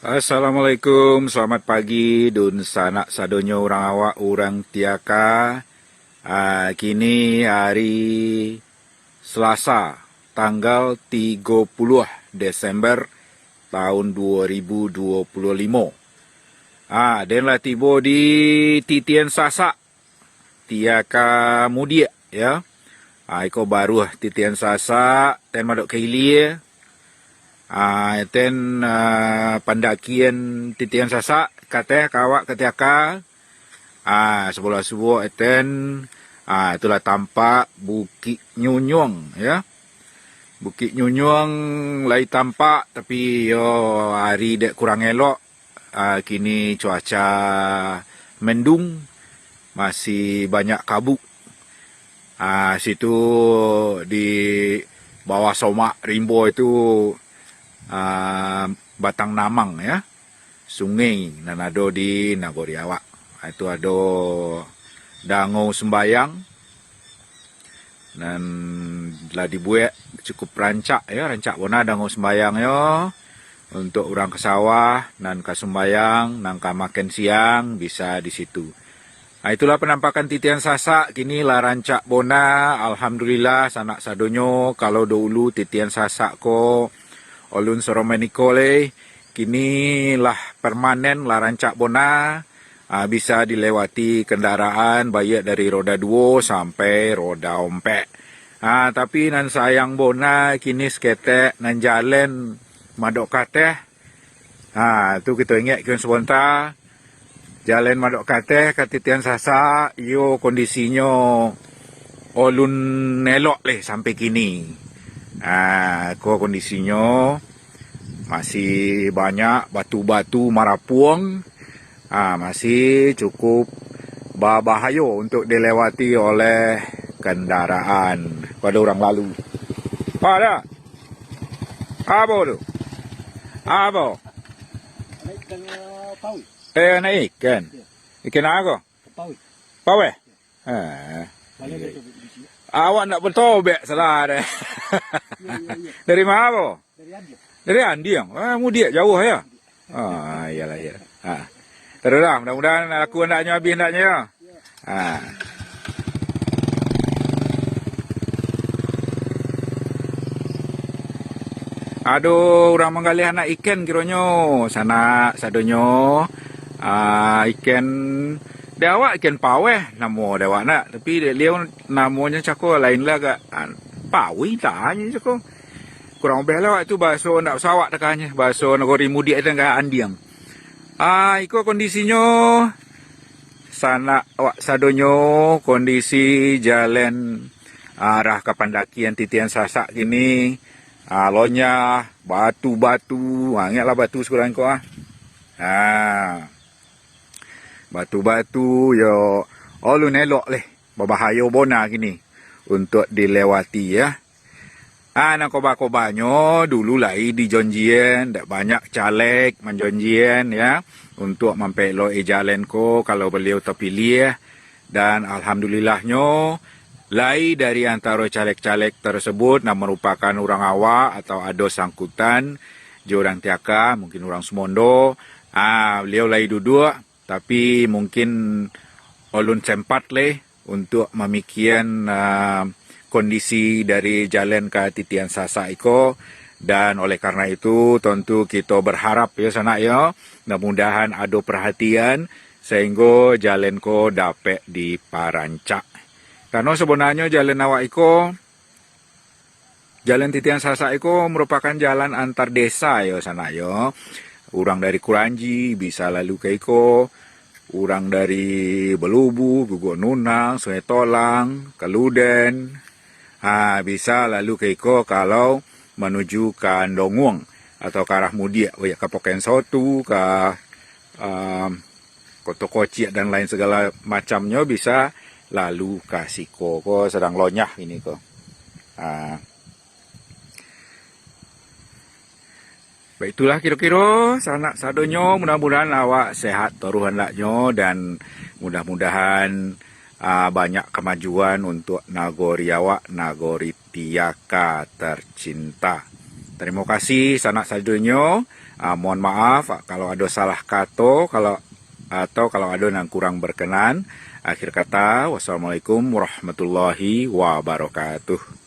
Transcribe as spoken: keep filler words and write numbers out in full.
Assalamualaikum, selamat pagi, dunsanak sadonyo urang awak, urang Tiaka. Ah, kini hari Selasa, tanggal tigo puluah Desember tahun dua ribu dua puluh limo. Ah, den lah tibo di Titian Sasak, Tiaka Mudiak, ya. Ah, iko baruah Titian Sasak, ten madok ka ilia. Ah, ten, ah, pandakian Titian Sasak, kateh ka awak ka Tiaka. Ah, sabolah suok ten, ah, itulah tampak Bukik Nyunyuang, ya. Bukik Nyunyuang lai tampak, tapi yo ari dek kurang elok. Ah, kini cuaca mendung, masih banyak kabuk. Ah, situ di bawah somak rimbo itu, ah, Batang Namang, ya, sungai nan ado di nagori awak. Ah, itu ado dangau sumbayang, nan lah dibuek cukup rancak, yo, rancak bona dangau sumbayang, yo, untuk urang ka sawah, nan ka sumbayang, nan ka makan siang, bisa di situ. Ah, itulah penampakan Titian Sasak, kini lah rancak bona, alhamdulillah, sanak sadonyo. Kalau dahulu Titian Sasak ko, olun soromen iko leh, kini lah permanen, lah rancak bona. Ah, bisa dilewati kendaraan, baiak dari roda duo sampai roda ompek. Ah, tapi nan sayang bona, kini saketek nan jalan madok kateh. Ah, tu kito ingek kian sabonta. Jalan madok kateh ka Titian Sasak, iyo kondisinyo olun elok leh sampai kini. Ah, ko kondisinyo masih banyak batu-batu marapuang. Ah, masih cukup babahayo untuk dilewati oleh kendaraan. Ko ado urang lalu. Apo dah? Apo tu? Apo? Anak ikan, eh, pawi. Eh, anak ikan. Iyo. Ikan apo? Pawi. Pawi? Eh. Awak ndak batobek salah deh. Iyo, iyo, iyo. Dari ma apo? Dari Andiang. Dari Andiang. Ah, mudiak jauah, ya? Ah, iyolah, iyolah. Ah. Taruih lah, mudah-mudahan laku andaknyo abih andaknyo, ya. Ah. Ado urang manggaleh anak ikan kironyo, sanak sadonyo. Ah, ikan di awak ikan paweh namo di awak nak, tapi dek liau namonyo cako lain lah agak, ah, pawi tanyo cako. Kurang lebih lah awak tu bahaso ndak usah awak takahnya, bahaso nagori mudiak itu agak Andiang. Ah, iko kondisinyo, sanak awak sadonyo, kondisi jalan arah ka pandakian Titian Sasak kini, ah, lonyah, batu-batu, ah, angeklah batu sakurang ko, ah. Ah, batu-batu, yo, olun elok leh, babahayo bona kini untuk dilewati, ya. Ah, nan koba-kobanyo dulu lai dijonjian, dak banyak caleg manjonjian, ya, untuk mampaelok-i jalan ko kalau baliau tapiliah. Dan alhamdulillahnyo, lai dari antaro caleg-caleg tersebut nan marupakan urang awak atau ado sangkutan jo urang Tiaka, mungkin urang Sumondo, ah, baliau lai duduak, tapi mungkin ulun sempat leh untuk mamikian, ah, kondisi dari jalan ka Titian Sasak iko. Dan oleh karena itu, tontu kito berharap, yo, sanak, yo, mudah-mudahan ado perhatian sehinggo jalan ko dapek diparancak. Karano sebenarnyo jalan awak iko, jalan Titian Sasak iko merupakan jalan antar desa, yo, sanak, yo. Urang dari Kuranji bisa lalu ka iko, urang dari Belubu, Guguk Nunang, Sungai Tolang, Keluden, ha, bisa lalu ka iko kalau manuju ka Andonguang atau ka arah mudiak, ka Poken Sotu, ka, um, Koto Kociak dan lain segala macamnyo bisa lalu ka siko. Ko sadang lonyah ini ko. Ha. Baik, itulah kiro-kiro sanak sadonyo, mudah-mudahan awak sehat taruih andaknyo, dan mudah-mudahan, ah, banyak kemajuan untuk nagori awak, nagori Tiaka tercinta. Tarimo kasih sanak sadonyo. Ah, mohon maaf, ah, kalau ado salah kato, kalau, atau kalau ado nan kurang berkenan. Akhir kata, wassalamualaikum warahmatullahi wabarakatuh.